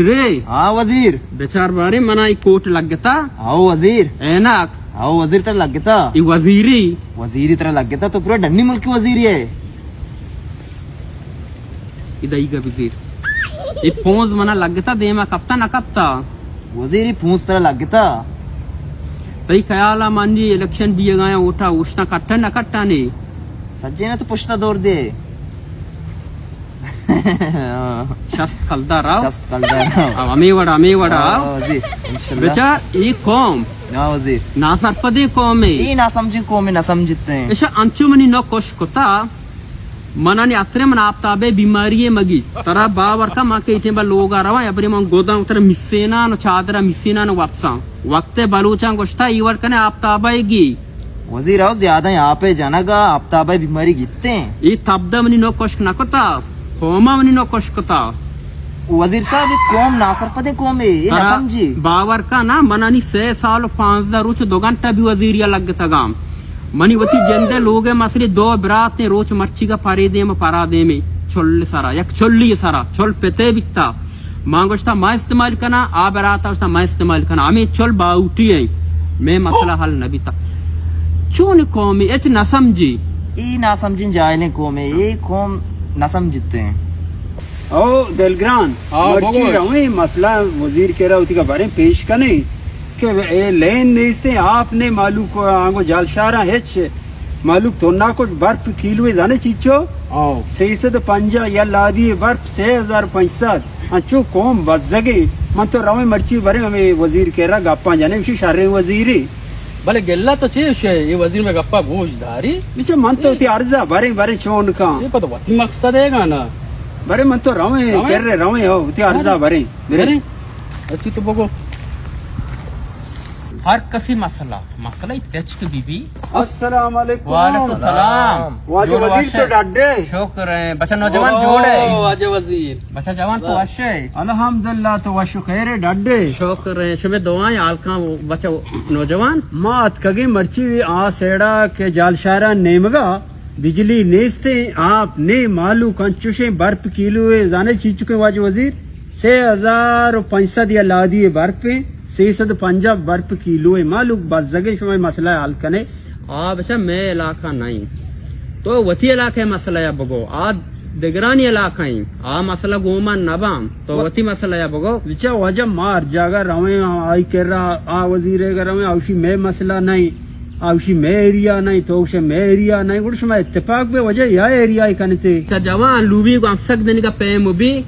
رے۔ ہاں وزیر۔ بچار بارے، منا ای کوٹ لگتا۔ ہاؤ وزیر۔ اینک۔ ہاؤ وزیر، ترا لگتا۔ ای وزیری۔ وزیری ترا لگتا، تو پورا ڈنی ملک وزیری ہے۔ ای دئی گا بزیر۔ ای پونز منا لگتا، دیما کپتا نہ کپتا۔ وزیری پونز ترا لگتا۔ تئی خیالا منی الیکشن بیگایا، ووٹا اوشتاں کٹن نہ کٹانے؟ سجینا تو پشتا دور دے۔ شست کلدار آؤ۔ شست کلدار آؤ۔ آؤ، ہمے وڑا، ہمے وڑا۔ ہاں، وزیر، انشاءاللہ۔ بچار، ای قوم ہاں، وزیر۔ ناسرپدیں قومے۔ ای ناسمجھیں قومے، ناسمجھتے ہیں۔ اشا انچو منی نو کش کتا، منانی اترے من آپتابے بیماری مگی۔ ترا باور کا، ما کہ ایٹیں با لوگا رواں، ابری من گوداں ترا مسینان و چادرا مسینان وپساں۔ وقت بلوچاں گوشتا، ای وڑ کنے آپتابا گی۔ وزیر آؤ، زیادہ آپے جنگا آپتابا بیماری گیتے ہیں۔ ای تبدہ منی نو کشک نہ کتا، قوما منی نو کشک کتا۔ وزیر صاحب، ای قوم ناسرپدیں قومے، ای نہ ترا سمجھی۔ باور کا نا، منانی سے سال و پانزدہ روچ دو گھنٹہ بھی وزیریا لگتگاں۔ منی وتی جندے لوگے مسئلے دو براتیں، روچ مرچیگا پرے دیم و پرا دیمے چل سرا، یک چلی سرا، چل پتے بیتا۔ ما گوشتا ما استعمال کناں، آ براتا گوشتا ما استعمال کناں۔ ہمے چل باہوٹی ہیں، مئے مسئلہ حل نہ بیتا۔ چون قومے اچ نہ سمجھی۔ ای ناسمجھیں جاہلیں قومے، ای قوم نہ سمجھتے ہیں۔ او دلگران، ہاں، مرچی بگوش۔ رویں مسئلہ وزیر کرا وتی کا باریں پیش کنیں کہ اے لین نیستیں، آپ نے مالوک آنگو جالشاراں ہچ مالوک تو نہ کچھ برف کیلوے زانے چیچو؟ ہاں۔ سیصد و پنجاہ یا لادی برف سے ہزار پنچ صد، انچو قوم بزگیں۔ من تو رویں مرچی بریں ہمیں وزیر کرا گپاں جنیں، اسی شریں وزیری۔ بلے گلہ تو چے شے، اے وزیر میں گپا گوش داری؟ بچہ من تو وتی عرضہ بریں، بریں چون کاں۔ اے پتہ وتی مقصد ہے گا نا۔ بریں من تو رویں، رویں؟ کر رہے رویں ہو، وتی عرضہ بریں۔ بریں۔ بریں۔ اچھی تو بگو۔ ہر کسی مسئلہ، مسئلہ ہی تچک بی بی۔ السلام علیکم۔ وعلیکم السلام۔ واجہ جوڑ وزیر تو وش ئے؟ ڈڈے۔ شکر ہے۔ بچہ نوجوان او، جوڑ ئے؟ واجہ وزیر۔ بچہ جوان تو وش ئے؟ الحمدللہ، تو وش و خیر ئے، ڈڈے۔ شکر ہے، شمے دعائیں حال کاں بچہ نوجوان۔ ما اتکگیں مرچی آ سیڑا کہ جالشارا نیمگا بجلی نیستیں، آپ نے مالوک انچوشیں برپ کیلو ئے، زانے چینچکیں واجہ وزیر؟ سے ہزار و پنچ صد یا لادی ئے برپ ایں، سے سد و پنجاہ برپ کیلو ئے، مالوک بزگیں، شما مسئلہ حل کنے۔ آ بچہ مئے علاقہ نہ ایں، تو وتی علاقہ مسئلہ یا بگو، آ دگرانی علاقہ ایں، آ مسئلہ گوما نباں، تو و-، وتی مسئلہ یا بگو۔ بچہ واجہ ما ہر جاگہ رویں، آئی کرا، آ وزیرے گا رویں، اوشی مئے مسئلہ نہ ایں، اوشی مئے ایریا نہ ایں، تو اوشے مئے ایریا نہ ایں، گڑا شما اتفاق بے واجہ یا ایریا ای کنتے۔ چہ جوان لوبی گو انسک دنگا پیم بی۔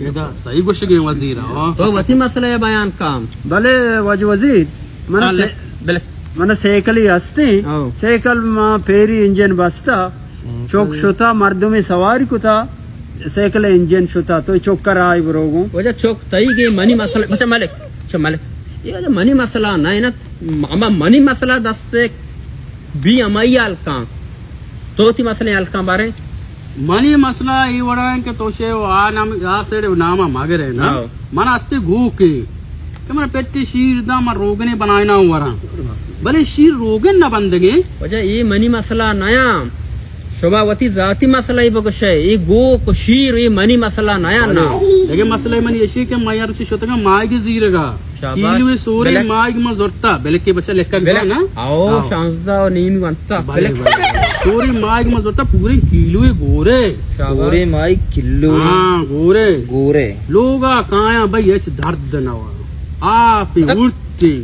ادا صحیح گوشگیں وزیر، ہاں۔ تو وتی مسئلہ یا بیان کام۔ بلے واجہ وزیر، من ہاں، سے-، لے، بلے۔ من سائیکل ہی ہستے، ہاں۔ سائیکل ما پیری انجن بستا، سائیکل۔ چوک شتا، مردمی سواری کتا، سائیکل انجن شتا، تو چوک کر آئی بروگوں۔ واجہ چوک تئی گے منی مسئلہ، بچہ ملک، بچہ ملک۔ یہ واجہ منی مسئلہ نہ ایں نا، اما منی مسئلہ دست بی ایم آئی حل کاں۔ تو وتی مسئلہ حل کاں بارے؟ منی مسئلہ اے وڑا ایں کہ تو شے و آ نام، آ سیڑے نام مگرے نا۔ ہاں۔ من استے گوکے کہ من پٹی شیر دا، من روگنے بنائنا وراں۔ بلے شیر روگن نہ بندگے۔ واجہ اے منی مسئلہ نیا۔ شما وتی ذاتی مسئلہ ای بگوشے، اے گوک و شیر اے منی مسئلہ نیا نا۔ دگہ مسئلہ منی اشی کہ ما یار چی شتگا مائگ زیرگا۔ شاباش۔ کیلو سورے بلک۔ مائگ ما زرتا، بلکہ بچہ لکھا بلک۔ گزا نا؟ آؤ، آؤ۔ شانزدہ و نیم گونتا۔ بلے، بلک۔ بلے۔ سورے مائگ ما زرتا پورے کیلو گورے۔ شاباش۔ سورے مائگ کلو۔ ہاں، گورے۔ گورے۔ لوگا کایا بھائی اچ درد نوا۔ آپ اڑتے۔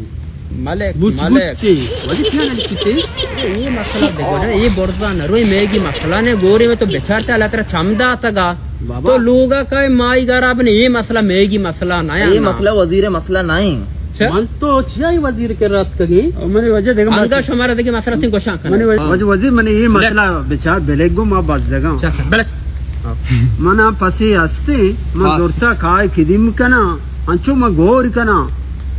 ملک، بچ ملک۔ بچے۔ ولی کیا نہ لکھتے؟ اے مسئلہ دیکھو نا، اے برزا نہ روئے، میگی مسئلہ نے گورے میں تو بچارتے اللہ ترا چم داتگا۔ بابا۔ تو لوگا کا مائی گارا بنے، اے مسئلہ میگی مسئلہ نہ اے۔ مسئلہ وزیر مسئلہ نہ ایں۔ چا؟ من تو چیا وزیر کے رات کگی؟ منی واجہ دیکھ انگا مسئلہ۔ شمارا دیکھ مسئلہ تین گوشاں کنا۔ منی واجہ، ہاں۔ واجہ وزیر منی اے مسئلہ بچار بلک گو ما باز دگا۔ چا سر، بلک۔ منا پسی ہستے، من پس۔ زورتا کائے کدیم کنا، انچو من گور کنا۔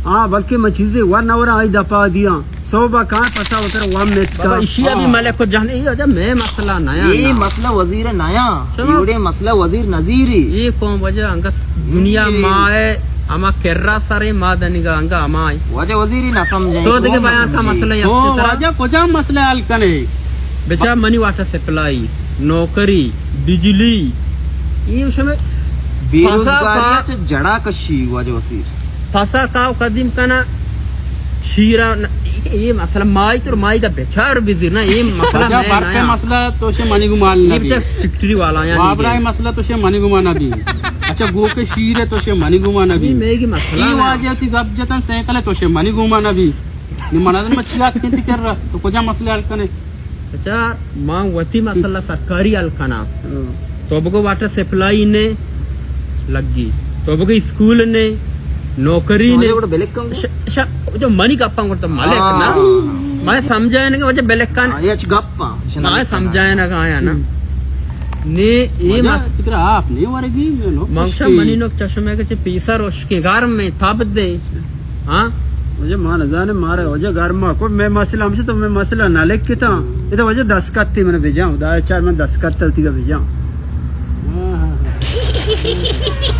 آ، بلکہ من چیزے ور نہ ورا آئی دپا دیاں۔ صوبہ کان پسا وتر وام میتکا۔ بابا، ایشی ابھی ہاں۔ ملک و جان، اے واجہ میں مسئلہ نیا اے نا۔ مسئلہ وزیر نیا۔ شما ایوڑے مسئلہ وزیر نزیری۔ اے قوم واجہ انگا دنیا اے۔ ما ہے، اما کرا سرے ما دنگا انگا اما ہے۔ واجہ وزیری نہ سمجھیں۔ تو دیکھے بیان کا مسئلہ یا او، واجہ کجا مسئلہ حل کنے؟ بچا منی واٹر سپلائی، نوکری، بجلی، اے شمے بے روزگاری ءَ چہ جڑا کشی، واجہ وزیر۔ پسا کاو قدیم کنا شیرا ن-، اے، اے مسئلہ مائی تو مائی دا بیچار بزیر نا، اے مسئلہ واجہ میں برف نا۔ مسئلہ تو شے منی گمان نہ بی۔ فیکٹری والا یا بابرا نہیں۔ مسئلہ تو شے منی گمان نہ بی۔ اچھا، گو کے شیر ہے تو شے منی گمان نہ بی۔ یہ میگی مسئلہ اے نا۔ واجہ تی گپ جتن سائیکل ہے تو شے منی گمان نہ بی۔ نی منا دن مچھی آت کنتی کر رہا، تو کجا مسئلہ حل کنے؟ اچھا، ما وتی مسئلہ سرکاری حل کناں۔ ہاں۔ تو بگو واٹر سپلائی نے لگی، تو بگو اسکول نے، نوکری نے۔ بلک کم۔ ش-، ش-، جو منی گپاں کرتا ملک نا۔ ہاں۔ میں سمجھائے نا کہ وجہ بلک کن۔ ہاں، یہ اچ گپ ہاں، میں سمجھائے نا گایا نا۔ ہم۔ نے اے وجہ مس-، فکر آپ نہیں ورگی، میں نو منگشا کشتی۔ منی نوک چشمے کے چے پیسر اشکے گرم میں تب دے۔ ہاں؟ واجہ ما نزانے مارا واجہ گرما کو میں مسئلہ ہمشہ تو میں مسئلہ نہ لکھتا۔ اے تو واجہ دستخط تھی من بجاؤں، دا چار من دستخط تل تیگا بجاؤں۔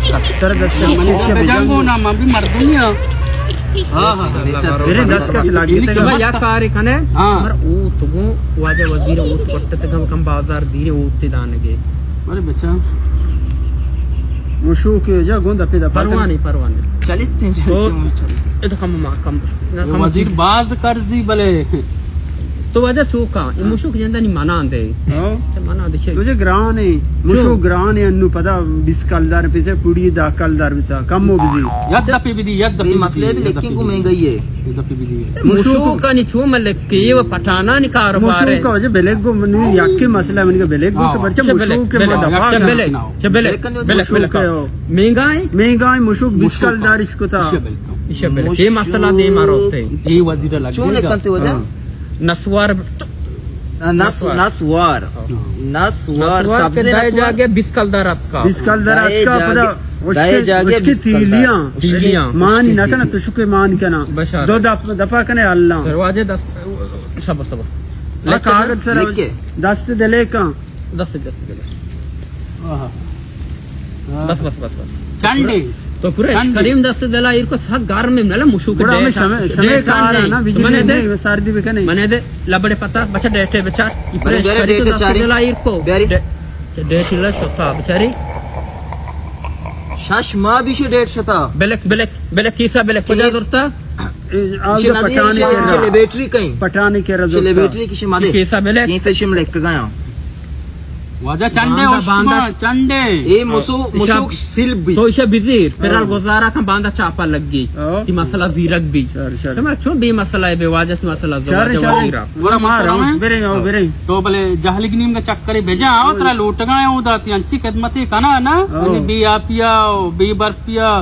ستر دستخط من بجاؤں۔ بجاؤں نا، من بھی مردمی ہاں۔ ہاں، ہاں۔ میرے دستخط لگی تھے۔ یا کار کنے؟ ہاں۔ مر او تو گو واجہ وزیر او تو کٹتے کم کم بازار دیرے او تے دانگے۔ ارے بچا۔ مشوک جا گوندا پیدا پرواہ نہیں، پرواہ نہیں۔ چلیت ہیں، چلیت تو ہیں، چلیت۔ اے تو کم ما کم، نہ، کم وزیر باز قرضی بلے۔ تو واجہ چوکا، اے مشوک جندا نی منان دے۔ ہاں۔ تو منان دے چے؟ تو جے گران ہے، مشوک گران ہے، انو پدا بیست کلدار پیسے پوڑی دہ کلدار بیتا، کم ہو بزی۔ یک دپی بدی، یک دپی بدی، مسئلہ بھی یک لیکن دپی کو بدی۔ مہنگائی ہے۔ یک دپی بدی۔ مشوک کا نی چو ملک کے، یہ پٹھانا نی کاروبار ہے۔ مشوک کا وجہ بلک گو منی یک کے مسئلہ من کا بلک گو ہاں۔ کہ برچہ اچھا، بلک، مشوک کے بلک، ما دفاع اچھا، کنا۔ بلک، اچھا، بلک، مشوک بلک، ہے بلک۔ ہو۔ مہنگا ہے؟ مہنگا ہے، مشوک بیس کلدار اش کتا۔ اچھا، بلک۔ اچھا، بلک۔ یہ مسئلہ دے مارو تے۔ یہ وزیر لگ چون گئے۔ لکھن تے وجہ؟ ہاں۔ نسوار۔ نس-، نسوار۔ نسوار۔ نسوار، نسوار سبزی کے دائے نسوار۔ جاگے بیس کلدار اتکا۔ بیس کلدار دائے اتکا، جاگے، پدا دائے اشکے، جاگے اشکے بیس کلدار۔ تیلیاں۔ تیلیاں۔ مانی نہ کنا، تشکے مان کنا۔ بشار۔ دو دپ-، دپا کنے اللہ۔ دروازے دس، صبر، صبر۔ آ کاغذ سر لکھے۔ دست دلے کن۔ دست، دست دلے۔ آہا۔ بس، بس، بس، بس۔ چنڈے۔ تو پورا چنڈے۔ کریم دست دلا ایر کو سک گرم میں نلا مشوک بڑا ڈیٹ ہمیں شمے، شمے ڈیٹ کار ہے۔ نا، بجلی منے دے۔ نہیں، سردی بکنے۔ منے دے، لبڑے پتا، بچا ڈیٹے بچار۔ ای پورا بڑے، بڑے شری تو ڈیٹے دست چاری۔ دلا ایر کو۔ بیاری۔ ڈے-، ڈیٹ لا شتا بچاری۔ شش ماہ بیشی ڈیٹ شتا۔ بلک، بلک، بلک کیسا بلک کجا کیس۔ درتا؟ اے، آ، ایشی ندی، پٹانی ایشی، کے ایشی را۔ لیبریٹری کہیں۔ پٹانی کے را ایشی درتا۔ لیبریٹری کسی مدے۔ کیسا بلک؟ کیسا شم لکھ گیا۔ واجہ چنڈے باندا، اوشتما، باندا۔ چنڈے۔ اے مسو-، مشوک سلب بی۔ تو ایشا بزیر، پرال ہاں۔ گزارا کن باندا چاپا لگی۔ ہاں۔ تی مسئلہ زیرک بی۔ شر، شر۔ شما چون بے مسئلہ ہے، بے واجہ تی مسئلہ شر، زواج شر۔ وزیرا۔ گڑا ما بریں، آؤ، بریں۔ تو بلے جہلگ نیم کا چکرے بجا، آؤ، ترا لوٹگا ہے، او داتی انچی خدمتی کنا نا، ہاں۔ یعنی بے آپیا، بے برپیا،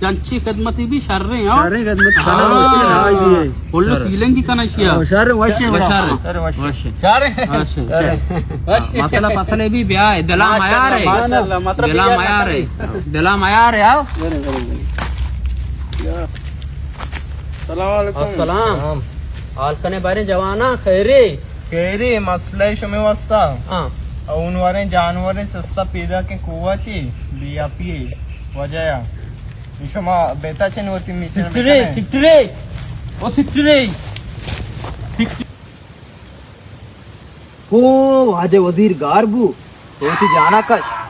جنچی خدمتی بھی شر رہے ہیں، ہاں۔ شر رہے خدمت کنا، ہاں۔ اس کے راج دیے۔ پلو سیلنگ کی کنا شیا۔ ہاں، شر وش ہے، شر۔ شر وش ہے۔ شر۔ وش ہے۔ وش ہے۔ مسئلہ پسلے بھی بیا ہے، دلا ماشاءاللہ، میار ہے۔ ماشاءاللہ، مطلب دلا یہ میار ہے۔ دلا میار ہے، آؤ۔ السلام علیکم۔ السلام۔ حال کنے بارے جوانا خیری؟ خیری، مسئلہ شمی واسطہ۔ ہاں۔ اون واریں جانوریں سستا پیدا کے کوہ چی، بی آ پی وجہ یا۔ شما بیتا چن وتی میچر سکٹرے، بکنے۔ سکٹرے۔ او سکٹرے۔ سکٹرے۔ او واجہ وزیر گار بو، تو وتی جانا کش۔